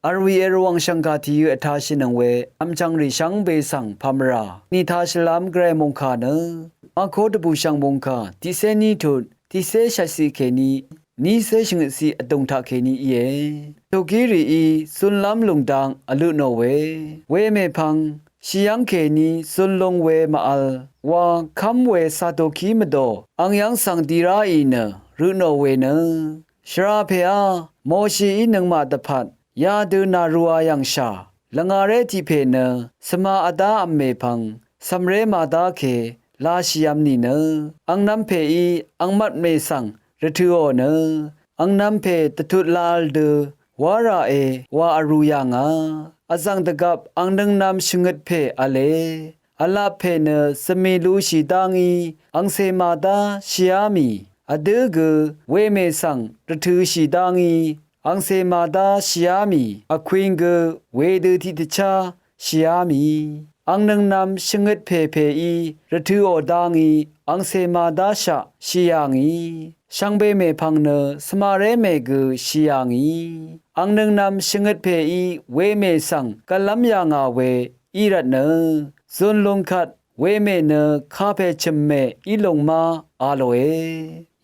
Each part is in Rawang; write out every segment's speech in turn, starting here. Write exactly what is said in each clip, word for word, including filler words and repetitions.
Vrwìe Rvwàng shv̀ngkà tìyø vtashìnøng we vmchv̀ngrì shvngbe svng pàmvrà ni tashìlv́m gvray mòngkà nø Mako dvbùshv̀ng mòngkà tiqcé ní tut tiqcé shvtciq kèní nícé shvngøtciq vdùng taqkèní íe. Tòkí rìí zunlv́m lùng dang vløtnò we, wemèpvng shì yv́ng kèní zun lung we mvvl wa kv́m we Satoki mvdò ang yv́ng svng di ráì nø røtnò we nø, shvrà pèá Moshií nøngmaq dvpvt yadø nàrua yv̀ngshà lvngaré tiq pè nø svma vdá vm mèpvng cv̀mré màdá ke lashìvm nìnø, angnv̄m pèí angmvt mè svng rvtø̄ò nø, angnv̄m pè dvtut lavl dø wáràe wa vrū yà ngà. Vzv̀ng dvgvp angnøngnv̄m shvngøt pè v̄le, vlap pè nø zvmì lushì dá ngí angcè màdá shìá mì, vdǿ gø wemè svng rvtø̄shì dá ngí angcè màdá shìá mì, vkwing gø wedø tiqdvchá shìá mì. Angnøngnv̄m shvngøt pè pèí rvtø̄ò dá ngí angcè màdá shaq shì yà ngì, shvngbe mèpvng nø svmaré mè gø shì yà ngì. Angnøngnv̄m shvngøt pèí wemè svng gvlv́m yà ngà we í rvtnø, zun lung kvt wemè nø kapè chø̀mmè í lung má a lòe.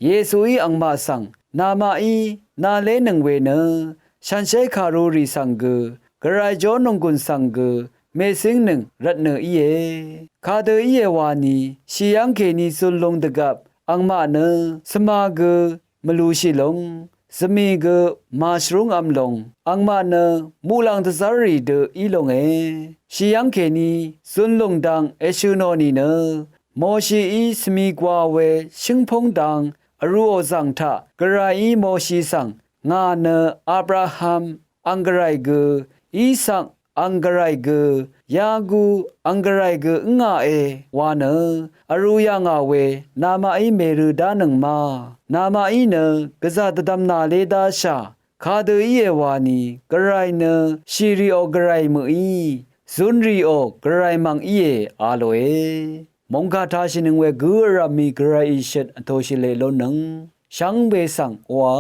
Yesuí angmaq svng, namaqí nalénøng we nø shànshér kàrurì svng gø, gvray jó nònggùn svng gø mècíngnøng rvtnø íe. Kadø íe wani shì yv́ng kèní zun lung dvgvp angmaq nø svma gø mvlushì lung, zvmì gø màshvrúngv̄m lung, angmaq nø muqlàng dvzv́rrì dø í lunge. Shì yv́ng kèní zun lùng dang èshø̀ nò nìnø, Moshií svmi gwa we shǿngpúng dang vrūò zv̀ng taq gvrayí Moshi svng, ngà nø Abraham ang gvray gø, Isak ang gvray gø, Yaku ang gvray gø ǿngàe wa nø vrū yà ngà we namaqí mèrø dánøng ma. Namaqí nø gvzà dvdvm nàlé dáshà, kadø íe wani gvray nø shìrìò gvray mø̀í, zunrìò gvray mv̀ng íe a lòe. Mòngkà tashìnøng we gǿ vrv̀m mì gvray ìshøt vtōshì leq lónøng shvngbe svng oqà